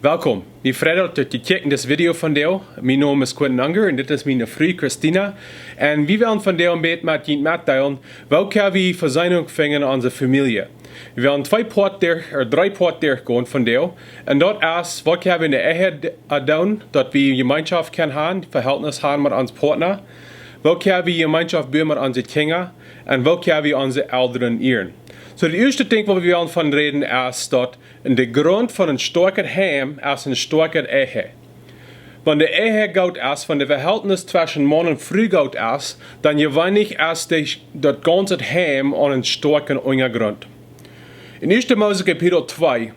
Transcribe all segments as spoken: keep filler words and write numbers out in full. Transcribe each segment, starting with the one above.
Welkom. Wie freien ons, daut jie kjikjen dit Video vondoag. Mien Nomen es Quentin Unger un dit es miene Fru Christina. Un wie wellen vondoag een bät met junt metdeelen, woo kjenn wie Vesöhnunk finjen en onse Famielje. Wie wellen twee Poat derch, ooda dree Poat derchgonen vondoag. Un daut es, waut kjenn wie en de Ehe d-, äh, doonen, daut wie Jemeenschoft kjennen haben, Vehältnis haben met ons Partner. Woo kjenn wie Jemeenschoft buen met onse Kjinja. Un woo kjenn wie onse Elren ieren. So, daut ieeschte Dinkj, waut wie wellen von räden, es daut en de Grunt von een stoakjet Heim es een stoakje Ehe. Wan de Ehe goot es, wan de Vehältnis tweschen Maun un Fru goot es, dan jeweenlich es de, daut gaunze Heim aun een stoakjen Unjagrunt. En ieeschte Mose Kapitel twee,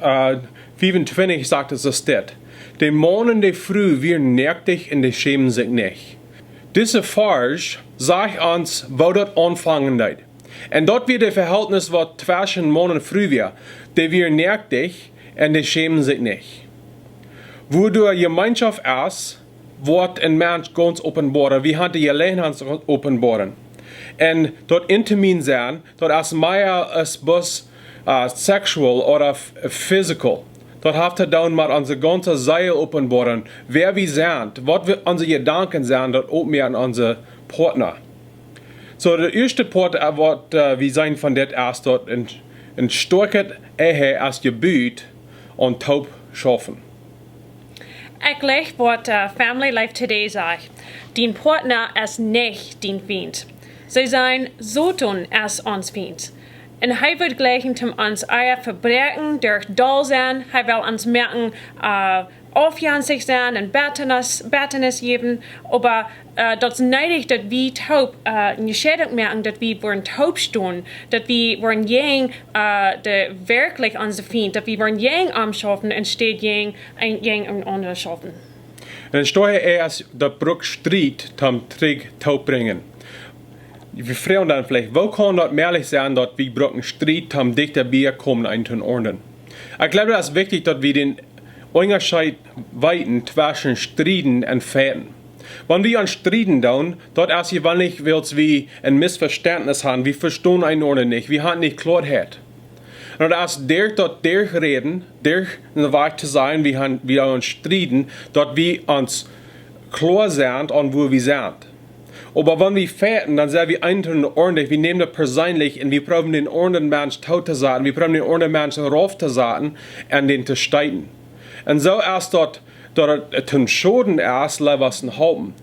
äh, fiefuntwintich sajcht et soo dit: De Maun un de Fru wieren noakt un dee schämden sikj nich. Dise Varsch sajcht ons, woo daut aunfangen deed. Un daut wia de Vehältnis, waut tweschen Maun un Fru wia. Dee wieren noakt un dee schämden sikj nich. Wua doa Jemeenschoft es, woat een Mensch gaunz openboa. Wie haben de Jeläajenheit to openboaren. Un daut intim sennen, daut es mea aus bloos, äh, sexual ooda f-, physical. Daut haft to doonen met onse gaunze Seel openboaren. Wäa wie sent, waut wie, onse Jedanken sent, daut uk mea aun onse Partner. So, de ieeschte Poat, äh, waut, äh, wie seenen von dit es, daut een, een stoakjet Ehe es jebut aun toop schaufen. Ekj jlikj waut, äh, Family Life Today sajcht: Dien Partner es nich dien Fient. See sajen, Soton es ons Fient. Un hee woat jlikjen toom ons Ehe vebräakjen derch doll sennen. Hee well ons moaken, äh, aufjenstich sennen un Bettanis, Bettanis jäwen. Oba, äh, daut es needich, daut wie toop, äh, ne Entscheidunk moaken, daut wie woaren toop stonen, daut wie woaren jäajen, äh, de werkjlich onse Fient, daut wie woaren jäajen am schaufen, enne Städ jäajen, jäajen een aundren schaufen. Un daut es, daut brukt Striet toom trigj toop brinjen. Wie froagen dan veleicht, woo kaun daut mäajlich sennen, daut wie bruken Striet toom dichta bie komen, eent to aundren? Ekj jleew, daut es wichtich, daut wie dän Unjascheet weeten tweschen strieden un fighten. Wan wie ons strieden doonen, daut es jeweenlich, wiels wie een Missvestentnis haben, wie vestonen eenaunda nich, wie haben nich Kloaheit. Un daut es derch daut derchräden, derch een Wajch to sennen, wie haben, wie ons strieden, daut wie ons kloa sent aun wua wie sent. Oba wan wie fighten, dan sent wie eent to aundren, wie nämen daut perseenlich un wie proowen dän aundren Mensch doot to saten, wie proowen dän aundren Mensch rauf to saten un dän to steeten. Un soo es daut, daut et toom Schoden es, leewa aus een Halpen.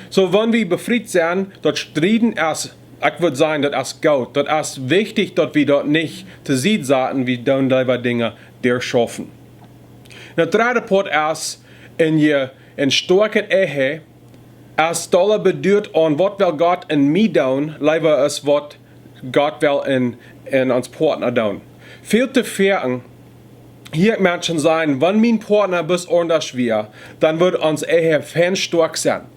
So, wan wie befriet sent, daut strieden es, ekj wudd sajen, daut es goot. Daut es wichtich, daut wie daut nich to Sied saten, wie doonen leewa Dinja derchschaufen. Un daut dredde Poat es, en je, een stoakjet Ehe, es dolla beduat aun, waut well Gott en mie doonen, leewa aus waut Gott well en, en ons Partner doonen. Väl to foaken hia Menschen sajen, wan mien Partner bloos aundasch wia, dan wudd ons Ehe fein stoakj sennen.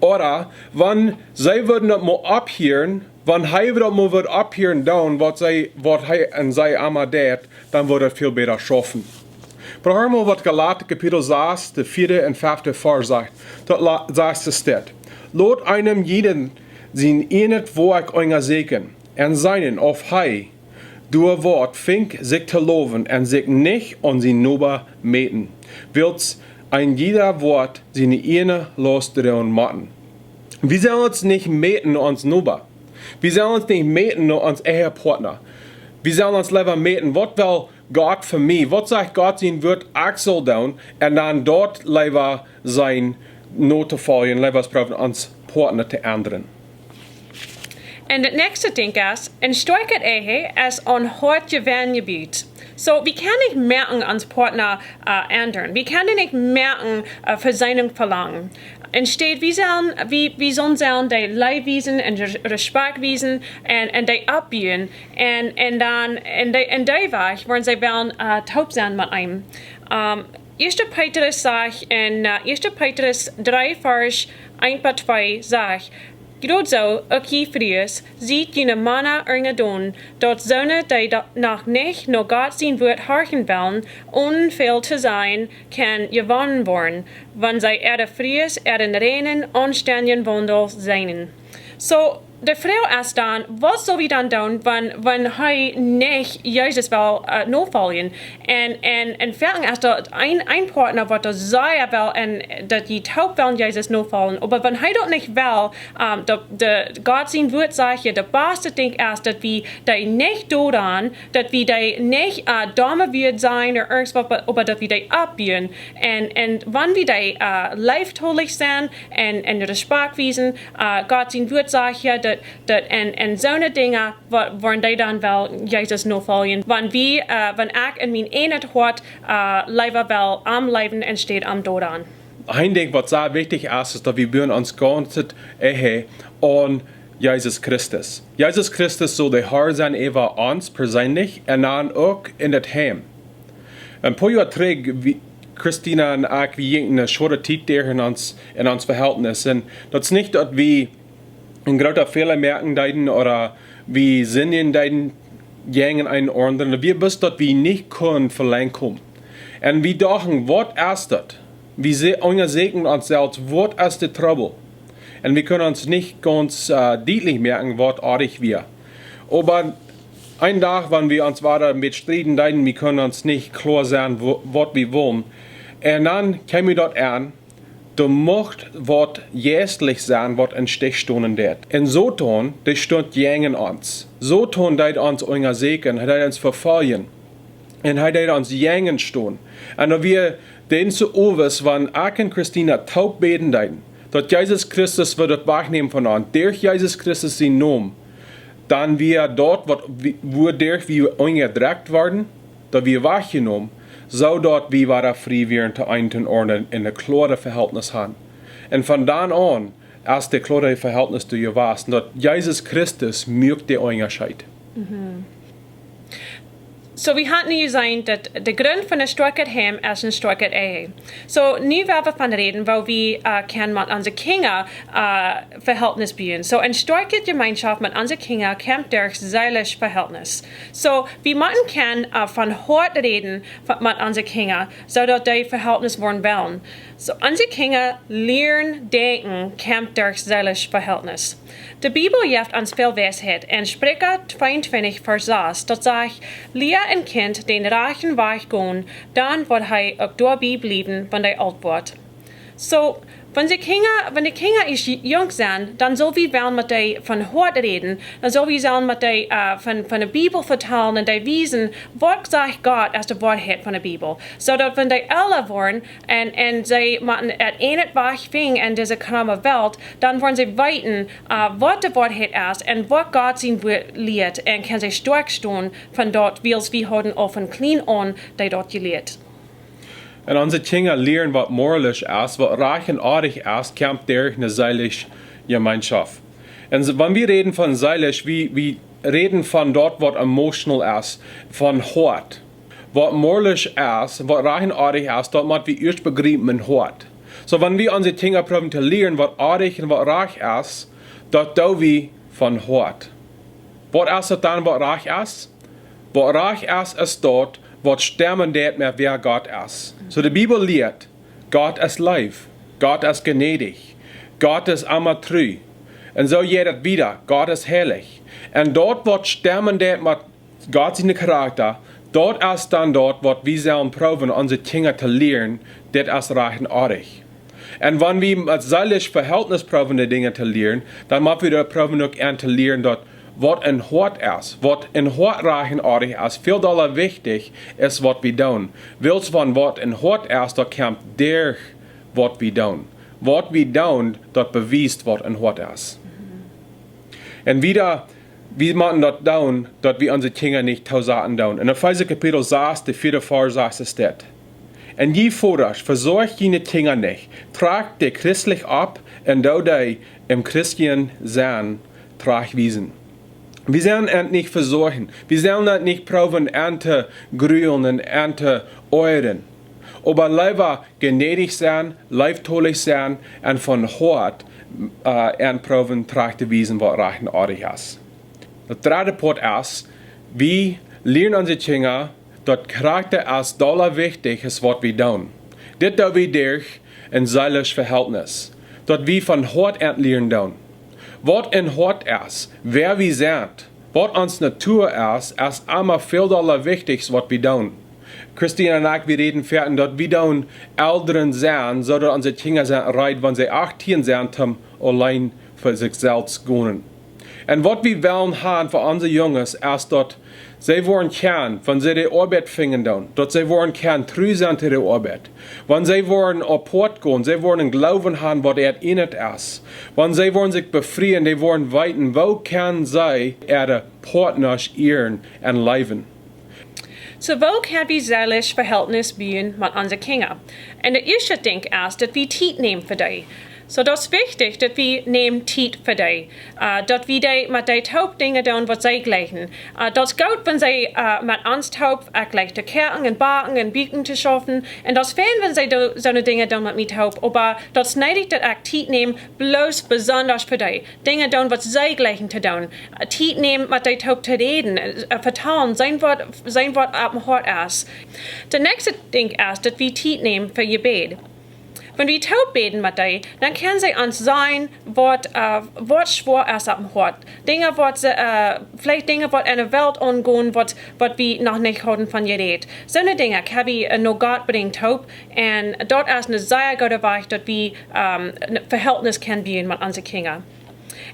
Ooda, wan see wudden daut mol opphieren, wan hee daut mol wudd opphieren doonen, waut see, waut hee un see emma deit, dan wudd et väl bäta schaufen. Oba hia mol, waut Galata Kapitel sas, de vieede un fefte Varsch sajcht. Daut la-, sajcht et dit: Lot eenem jieda sien ieejnet Woakj unjasäkjen un seenen, auf hee doa woat finjen sikj to lowen un sikj nich aun sien Noba mäten, wiels een jieda woat siene ieejne Laust droagen motten. Wie sellen ons nich mäten aun ons Noba. Wie sellen ons nich mäten aun ons Ehepartner. Wie sellen ons leewa mäten, waut well Gott fa mie? Waut sajcht Gott sien Wuat, ekj saul doonen? Un dan daut leewa sennen notofoljen, leewa proowen ons Partner to endren. Un daut näakjste Dinkj es, een stoakjet Ehe es aun hoat Jewenn jebut. So, wie kjennen nich moaken ons Partner, äh, endren. Wie kjennen nich moaken, äh, Vesöhnunk velangen. Enne Städ, wie sellen, wie, wie sellen, sellen dee Leew wiesen un Res-, Respekt wiesen un, un dee oppbuen. Un, un dan, un dee, un dee Wajch woaren see wellen, äh, toop sennen met eenem. Ähm, Ieeschte Petrus sajcht en, äh, Ieeschte Petrus dree Varsch eent bat twee sajcht: Jrod soo, uk jie Frues, siet june Mana unjadon, daut soone, dee daut noch nich no Gott sien Wuat horchen wellen, onen väl to sajen, kjennen jewonnen woaren, wan see äare Frues äaren reinen, aunstendjen Waundel seenen. So, De Froag es dan, waut saul wie dan doonen, wan, wan hee nich Jesus well, äh, nofoljen? Un, un, un foaken es daut een, een Partner, waut doa sea well un daut jie toop wellen Jesus nofoljen. Oba wan hee daut nich well, ähm, daut, de, Gott sien Wuat sajcht, jo, daut baste Dinkj es, daut wie dee nich doonen, daut wie dee nich, äh, domme Wieed sajen ooda irjent waut, oba daut wie dee oppbuen. Un, un wan wie dee, äh, leeftolich sent un, un Respekt wiesen, äh, Gott sien Wuat sajcht jo, daut, daut un, un soone Dinja, wa-, woaren dee dan well Jesus nofoljen. Wan wie, äh, wan ekj en mien ieejnet Hoat, äh, leewa well am leewen enne Städ am doonen. Een Dinkj waut sea wichtich es, es daut wie buen ons gaunzet Ehe aun Jesus Christus. Jesus Christus saul de Har sennen äwa ons perseenlich un dan uk en daut Heim. Een poa Joa trigj, wie, Christina un ekj, wie jinjen eene schwoare Tiet derch en ons, en ons Vehältnis. Un daut es nich daut wie een grooten Fäla moaken deeden ooda wie sindjen deeden jäajen eenen aundren. Wie wisten daut wie nich kunnen velenjd komen. Un wie dochten, waut es daut? Wie se-, unjasäkjen ons selfst, waut es de Trubbel? Un wie kunnen ons nich gaunz, äh, dietlich moaken, waut oajch wia. Oba een Dach, wan wie ons wieren een bät strieden deeden, wie kunnen ons nich kloa sennen, wo-, waut wie wullen. Un dan kjeem mie daut aun, doa mucht waut jeistlich sennen, waut em Stich stonen deed. Un Soton, dee stunt jäajen ons. Soton deed ons unjasäkjen, hee deed ons vefoljen. Un hee deed ons jäajen stonen. Un daut wia dän soo owes, wan ekj un Christina toop bäden deeden, daut Jesus Christus wudd daut wajchnämen von ons, derch Jesus Christus sienen Nomen, dan wia daut, waut wie, wuaderch wie unjadrekjt worden, daut wia wajchjenomen, soo daut wie wada frie wieren to eent un aundren un een kloaret Vehältnis hauden. Un von dan aun es daut kloare Vehältnis doa jewast, daut Jesus Christus moakt dän Unjascheet. Mhm. Soo, wie haben nu jeseenen, daut de Grunt von een stoakjet Heim es een stoakjet Ehe. Soo, nu woa wie von räden, woo wie, äh, kjennen met onse Kjinja, äh, Vehältnis buen. Soo, een stoakje Jemeenschoft met onse Kjinja kjemt derch seelisch Vehältnis. Soo, wie motten kjennen, äh, von Hoat räden, von, met onse Kjinja, soo daut dee Vehältnis woaren wellen. Soo, onse Kjinja lieren denkjen kjemt derch seelisch Vehältnis. De Bibel jeft ons väl Weisheit. En Spricha tweeuntwintich Varsch sas, daut sajcht: "Lia een Kjint dän rajchten Wajch gonen, dan woat hee uk doabie bliewen, wan hee oolt woat." Soo, wan de Kjinja, wan de Kjinja ieescht j-, junk sent, dan sell wie wellen met dee von Hoat räden, dan sell wie wellen met dee, äh, von, von de Bibel vetalen un dee wiesen, waut sajcht Gott aus de Woarheit von de Bibel. Soo daut wan dee ella woaren, un, un see motten daut eenje Wajch finjen en dise kranke Welt, dan woaren see weeten, äh, waut de Woarheit es un waut Gott sien Wuat lieet, un kjennen see stoakj stonen von daut, wiels wie hauden aul von kjlien aun dee daut jelieet. Un onse Kjinja lieren waut moralisch es, waut rajcht un oadich es, kjemt derch eene seelische Jemeenschoft. Un s-, wan wie räden von seelisch, wie, wie räden von daut waut emotional es, von Hoat. Waut moralisch es, waut rajcht un oadich es, daut mott wie ieescht bejriepen em Hoat. Soo, wan wie onse Kjinja proowen to lieren, waut oadich un waut rajcht es, daut doo wie von Hoat. Waut es daut dan, waut rajcht es? Waut rajcht es, es daut, waut stemmen deit met wäa Gott es. Soo, de Bibel lieet, Gott es Leew, Gott es jnädich, Gott es emma tru. Un soo jeit daut wieda, Gott es heilich. Un daut, waut stemmen deit met Gott sienen Charakta, daut es dan daut, waut wie sellen proowen, onse Kjinja to lieren, dit es rajcht un oadich. Un wan wie met seelisch Vehältnis proowen, de Dinja to lieren, dan mott wie doa proowen uk aun to lieren, daut waut em Hoat es, waut em Hoat rajcht un oadich es, väl dolla wichtich es, waut wie doonen. Wiels wan waut em Hoat es, daut kjemt derch waut wie doonen. Waut wie doonen, daut bewiest, waut em Hoat es. Un wieda, wie motten daut doonen, daut wie onse Kjinja nich toosaten doonen. En Efeesa Kapitel sas, de vieede Varsch sajcht dit: "Un jie Vodasch, vesorcht june Kjinja nich, trakjt dee christlich opp un doot dee em Christensennen trajchtwiesen." Wie sellen an nich vesorjen, wie sellen an nich proowen auntogrolen un auntoehren. Oba leewa jnädich sennen, leeftolich sennen un von Hoat, äh, an proowen trajcht to wiesen, waut rajcht un oadich es. Daut dredde Poat es, wie lieren onse Kjinja, daut Charakta es dolla wichtich aus waut wie doonen. Dit doo wie derch een seelisch Vehältnis, daut wie von Hoat aun lieren doonen. Waut een Hoat es, wäa wie sent, waut ons Natua es, es emma väl dolla wichtich waut wie doonen. Christine un ekj, wie räden foaken daut wie doonen Elren sennen, soo daut onse Kjinja sent reed, wan see achtieen sent, om auleen fa sikj selfst gonen. Un waut wie wellen haben fa onse Junges es daut see woaren kjennen, wan see de Oabeit finjen doonen, daut see woaren kjennen tru sennen to de Oabeit. Wan see woaren opp Poat gonen, see woaren een Gloowen haben waut ea enhet es. Wan see woaren sikj befrieen, dee woaren weeten, woo kjennen see äare Partners ieren un leewen. Soo, woo kjenn wie seelisch Vehältnis buen met onse Kjinja? Un daut ieeschte Dinkj es daut wie Tiet nämen fa dee. Soo, daut es wichtich daut wie nämen Tiet fa dee. Äh, daut wie dee met dee toop Dinja doonen waut see jleichen. Äh, daut es goot wan see, äh, met ons toop, ekj jleich to koaken un backen un buten to schaufen. Un daut es fein wan see do, soone Dinja doonen met mie toop. Oba daut es needich daut ekj Tiet näm bloos besondasch fa dee. Dinja doonen waut see jleichen to doonen. Äh, Tiet nämen met dee toop to räden, äh, vetalen, seenen waut, seenen waut opp em Hoat es. Daut näakjste Dinkj es daut wie Tiet nämen fa Jebäd. Wan wie toop bäden met dee, dan kjennen see ons sajen waut, äh, waut schwoa es opp em Hoat. Dinja waut see, äh, veleicht Dinja waut enne Welt aungonen, waut, waut wie noch nich hauden von jerät. Soone Dinja kjenn wie, äh, no Gott brinjen toop. Un daut es een sea gooda Wajch daut wie, ähm, een Vehältnis kjennen buen met onse Kjinja.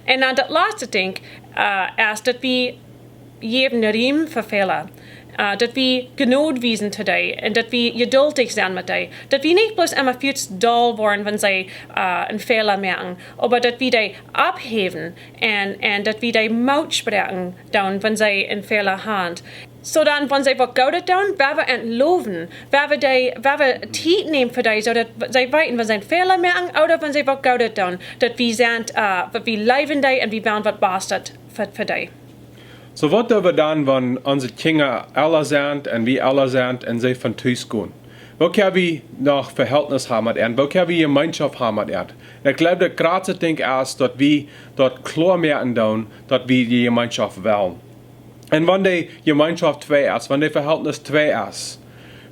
Un dan daut latste Dinkj, äh, es daut wie jäwen Rum fa Fäla. Äh, daut wie Jnod wiesen to dee un daut wie jeduldich sennen met dee. Daut wie nich bloos emma fuaz doll woaren wan see, äh, een Fäla moaken, oba daut wie dee opphäwen un, un daut wie dee Moot spräakjen doonen wan see een Fäla haben. Soo dan, wan see waut Goodet doonen, woa wie an lowen, woa wie dee, woa wie Tiet nämen fa dee, soo daut see weeten wan see een Fäla moaken ooda wan see waut Goodet doonen, daut wie sent, äh, daut wie leewen dee un wie wellen waut Bastet fa, fa dee. Soo, waut doo wie dan wan onse Kjinja ella sent un wie ella sent un see von Tus gonen? Woo kjenn wie noch Vehältnis haben met an? Woo kjenn wie Jemeenschoft haben met an? Un ekj jleew daut jratste Dinkj es daut wie daut kloa moaken doonen daut wie dee Jemeenschoft wellen. Un wan dee Jemeenschoft twei es, wan dee Vehältnis twei es,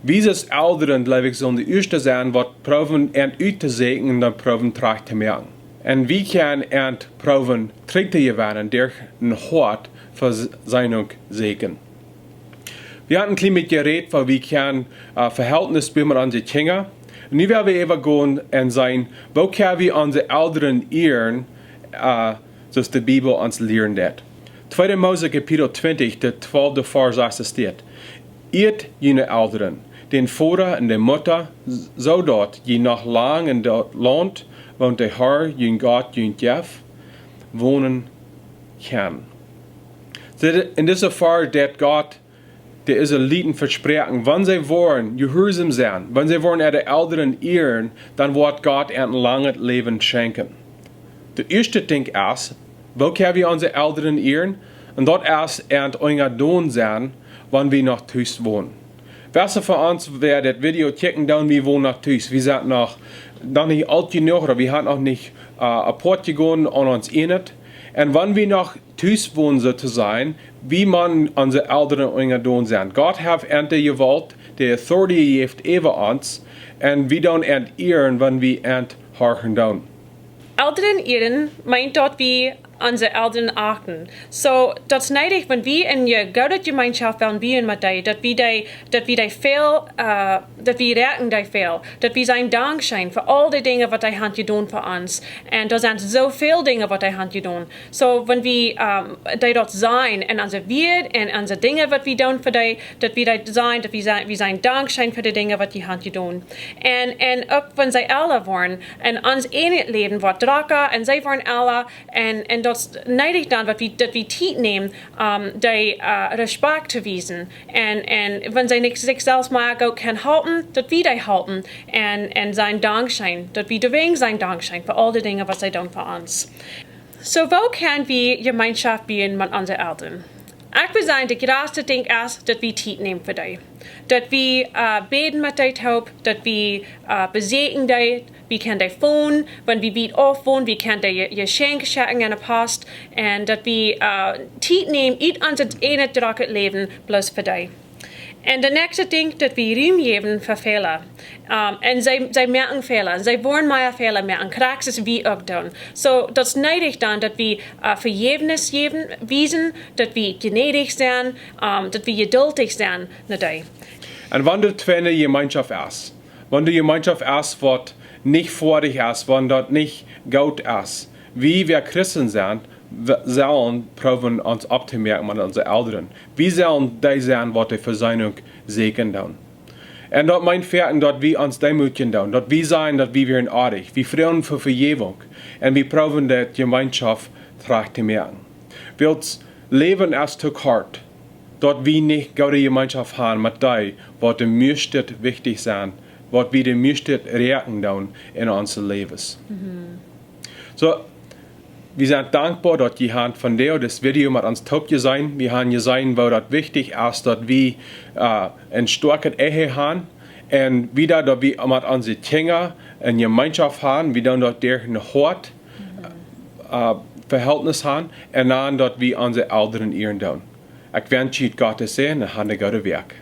wie aus Elren, jleew ekj, sellen de ieeschte sennen waut proowen an uttosäkjen un dan proowen trajcht to moaken. Un wie kjennen an proowen trigj to jewennen derch een Hoat fa S-, Seenen säkjen. Wie haben een kjlien bät jerät von woo wie kjennen, äh, Vehältnis buen met onse Kjinja. Nu well wie äwa gonen un seenen, woo kjenn wie onse Elren ieren, äh, soo aus de Bibel ons lieren deit. Tweede Mose Kapitel twintich, de twalfte Varsch, sajcht et dit: Ieet june Elren, dän Voda un de Mutta, s-, soo daut jie noch lang en daut Launt, waut de Herr, jun Gott, junt jeft, wonen kjennen. Dit, en dise Varsch deit Gott de Israeliten vespräakjen, wan see woaren jehuarsom sennen, wan see woaren äare Elren ieren, dan woat Gott an een langet Läwen schenkjen. Daut ieeschte Dinkj es, woo kjenn wie onse Elren ieren? Un daut es an unjadon sennen, wan wie noch Tus wonen. Wese von ons, wäa dit Video kjikjen doonen, wie wonen noch Tus. Wie sent noch, noch nich oolt jenuach, ooda wie haben noch nich, äh, opp Poat jegonen aun ons Enjet. Un wan wie noch Tus wonen, soo to sajen, wie motten onse Elren unjadon sennen. Gott haft an de Jewault, de Authority jejäft äwa ons, un wie doonen an ieren, wan wie an horchen doonen. Elren ieren meent daut wie onse Elren achten. Soo, daut es needich, wan wie en je-, goode Jemeenschoft wellen buen met dee, daut wie dee, daut wie dee väl, äh, daut wie räakjen dee väl, daut wie sajen Dankscheen fa aul de Dinja waut dee haben jedonen fa ons. Un doa sent soo väl Dinja waut dee haben jedonen. Soo, wan wie, ähm, dee daut sajen en onse Wieed un onse Dinja waut wie doonen fa dee, daut wie dee sajen, daut wie sajen, wie sajen Dankscheen fa de Dinja waut dee haben jedonen. Un, un uk wan see ella woaren, un ons Enjet Läwen woat drocka, un see woaren ella, un, un daut es needich dan daut wie, daut wie Tiet nämen, ähm, dee, äh, Respakjt to wiesen. Un, un wan see nich sikj selfst mea goot kjennen halpen, daut wie dee halpen. Un, un sajen Dankscheen, daut wie doawäajen sajen Dankscheen fa aul de Dinja waut see doonen fa ons. Soo, woo kjenn wie Jemeenschoft buen met onse Elren? Ekj well sajen, daut jratste Dinkj es daut wie Tiet nämen fa dee. Daut wie, äh, bäden met dee toop, daut wie, äh, besäkjen dee, wie kjennen dee phone, wan wie wiet auf wonen, wie kjennen dee Je-, Jeschenkje schekjen aun de Post. Un daut wie, äh, Tiet nämen ut ons ieejnet drocket Läwen bloos fa dee. Un daut näakjste Dinkj, daut wie Rum jäwen fa Fäla. Um, un see, see moaken Fäla. See woaren mea Fäla moaken. Krakjt soo aus wie uk doonen. Soo, daut es needich dan, daut wie uh, Vejäwnis jäwen, wiesen, daut wie jnädich sent, um, daut wie jeduldich sent, no dee. Un wan doa tweede Jemeenschoft es, wan doa Jemeenschoft es, waut nich foadich es, wan daut nich goot es, wie, waut Christen sent, w- sellen proowen ons opptomoaken met onse Elren. Wie sellen dee sennen, waut de Vesöhnunk säkjen doonen. Un daut meent foaken, daut wie ons deemootjen doonen, daut wie sajen, daut wie wieren oajch, wie froagen fa Vejäwunk, un wie proowen de Jemeenschoft trajcht to moaken. Wiels Läwen es too kort, daut wie nich goode Jemeenschoft haben met dee, waut de mieeschte wichtich sent, waut wie de mieeschte räakjnen doonen en onse Läwes. Soo, wie sent dankboa, daut jie haben vondoag dit Video met ons toop jeseenen. Wie haben jeseenen, woo daut wichtich es, daut wie uh, een stoakjet Ehe haben. Un wieda, daut wie met onse Kjinja eene Jemeenschoft haben, wie dan daut derch een Hoat uh, Vehältnis haben. Un dan, daut wie onse Elren ieren doonen. Ekj wensch junt Gott sienen Säajen un hab eene goode Wäakj.